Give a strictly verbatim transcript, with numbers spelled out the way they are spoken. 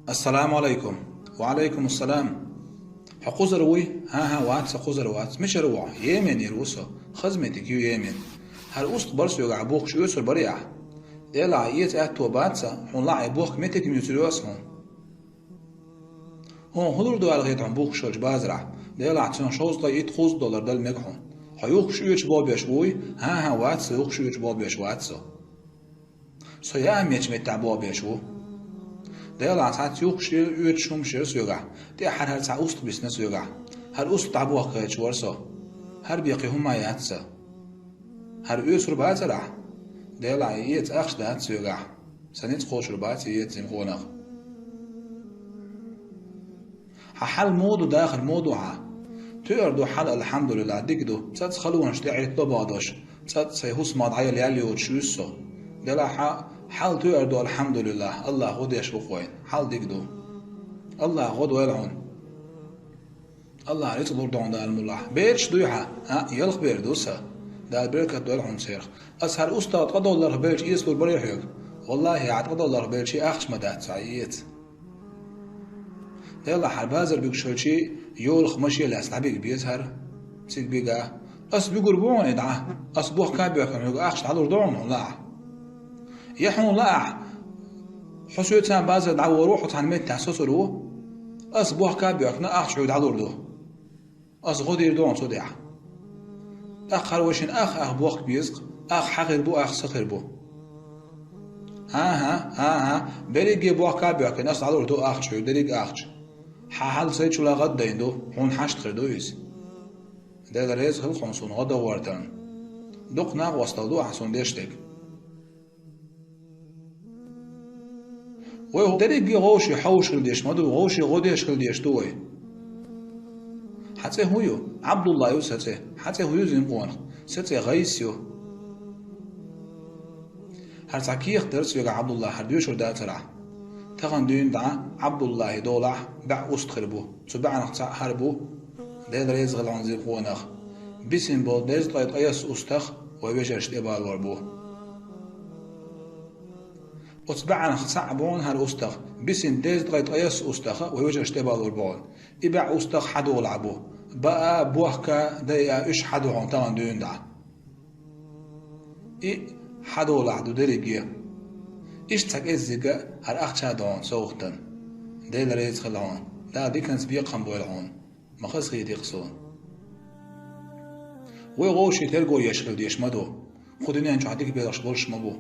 Ассаламу алайкум. Ва алайкум ассалам. Хьо кхузара вуй? ХӀан-хӀа, вац со, кхузара вац. Мичара ву хьо? Йеменера ву со. Хаза меттиг ю Йемен. ХӀара устагӀа бар соьгахь бухкуш, оьцур барий ахь? Делахь, эца аьтто бац сан, хьуна лаахь бохка меттиг ма юьйцур ю ас хьуна. Хьуна хӀун лур ду аьлла хета хьуна бухкуш йолчу базарахь? Делахь, цунах шовзткъе итт-кхузткъа доллар дала мега хьуна. Хьо юхкуш оьцуш болх беш вуй? ХӀан-хӀа, вац со, юхкуш оьцуш болх беш вац со. Со яа мечу меттехь болх беш ву. Делахь, цхьацца юхкуш яра, оьцуш хӀумнаш яра соьгахь. ТӀехь хӀара цхьа устагӀа бисна соьгахь. ХӀара устагӀа дӀабохка гӀерташ вара со. ХӀара беккхий хӀума яц сан. ХӀара оьцур бацара ахь? Делахь, и эца ахча дац соьгахь. Сан ницкъ кхочур бац и эца, зимкъонах. Хьан хьал муха ду, дахар муха ду хьан? Тоьар ду хьал, алхьамдулиллахӀ, дика ду. ЦӀацӀа халонаш тӀе Ӏиттадо бахьадош, цӀацӀа сайн хӀусамах дӀаяла ял йоцуш вуьсу со. Делахь, хьан хьал тоьар ду, алхьамдулиллахӀ, АллахӀ гӀо деш ву-кх вайна. Хьал дика ду. АллахӀ гӀо дойла хьуна. АллахӀа рицкъ лур ду хьуна Дала муллахь. Бераш дуй хьан? ХӀаъ, ялх бер ду сан. Дала беркат дойла хьуна церах. Ас хӀара устагӀа ткъа долларах белча эцалур барий хьоьга? ВаллахӀи, хьан ткъа долларах белчий ахча ма дац хьан, эца. Делахь, хӀара базар буьгуш хилчий, йолах машен лаьцна дӀабига беза хӀара. Цига бига. Ас буьгур бу хьуна и дӀа. Ас бохка а боьхкина хьоьга ахча дӀалур ду хьуна, хьуна лаахь. Я хьуна лаахь, хьо соьца базар дӀаволаву, хьо цхьана меттехь соцур ву. Ас бохка а боьхкина ахча хьоьга дӀалур ду. Ас гӀо дийр ду хьуна цу тӀехь. ТӀаккха хӀара вай шина ах, ах бохка беза-кх, ах хьан хир бу, ах сан хир бу. ХӀан-хӀа, хӀан-хӀа, берриге бохка а боьхкина, ас дӀалур ду ахча хьоьга, дерриг а ахча. Хьан хьал сайчул гӀаддайна ду, хьуна хьашт хир ду иза. Дела реза хила хьуна суна гӀо дан гӀертарна. Дукха накъосталла ду ахьа суна деш дерг. Вай хӀу дерриге вовшийн хьовш хила деш ма ду, вовшийн гӀо деш хила деш ду вай. Хьан цӀе хӀун ю? Ӏабдулла ю сан цӀе. Хьан цӀе хӀун ю, зимкъонах? Сан цӀе ГӀайс ю. ХӀара цхьа кехат дара соьгахь, Ӏабдулла, хӀара доьшур дацара ахь. Тахана дуьйна дӀа Ӏабдуллахьи долахь бӀе устагӀа хир бу. Цу бӀеннах цхьаъ хӀара бу, Дела реза хила хьуна, зимкъонах. Бисина болу дезткъе ткъайесна устагӀа вай вежаршна тӀебалор бу. Оцу бӀеннах цхьаъ бу хьуна хӀара устагӀа. Бисина дезткъе ткъайесна устагӀа вай вежаршна тӀебалор бу хьуна. И бӀе устагӀа хьан долахь бу. Баа, бохка, дайа, уьш хьан ду хьуна тахана дуьйна дӀа. И хьан долахь ду дерриге. Иштта цхьа кӀеззиг а хӀара ахча а ду хьуна совгӀатана. Дела реза хила хьуна. Дала диканца бекхам бойла хьуна. Ма хазахийти-кх суна. Вай вовшийн терго еш хила деш ма ду. Кху дуьнен чохь дика белхаш болуш ма бу.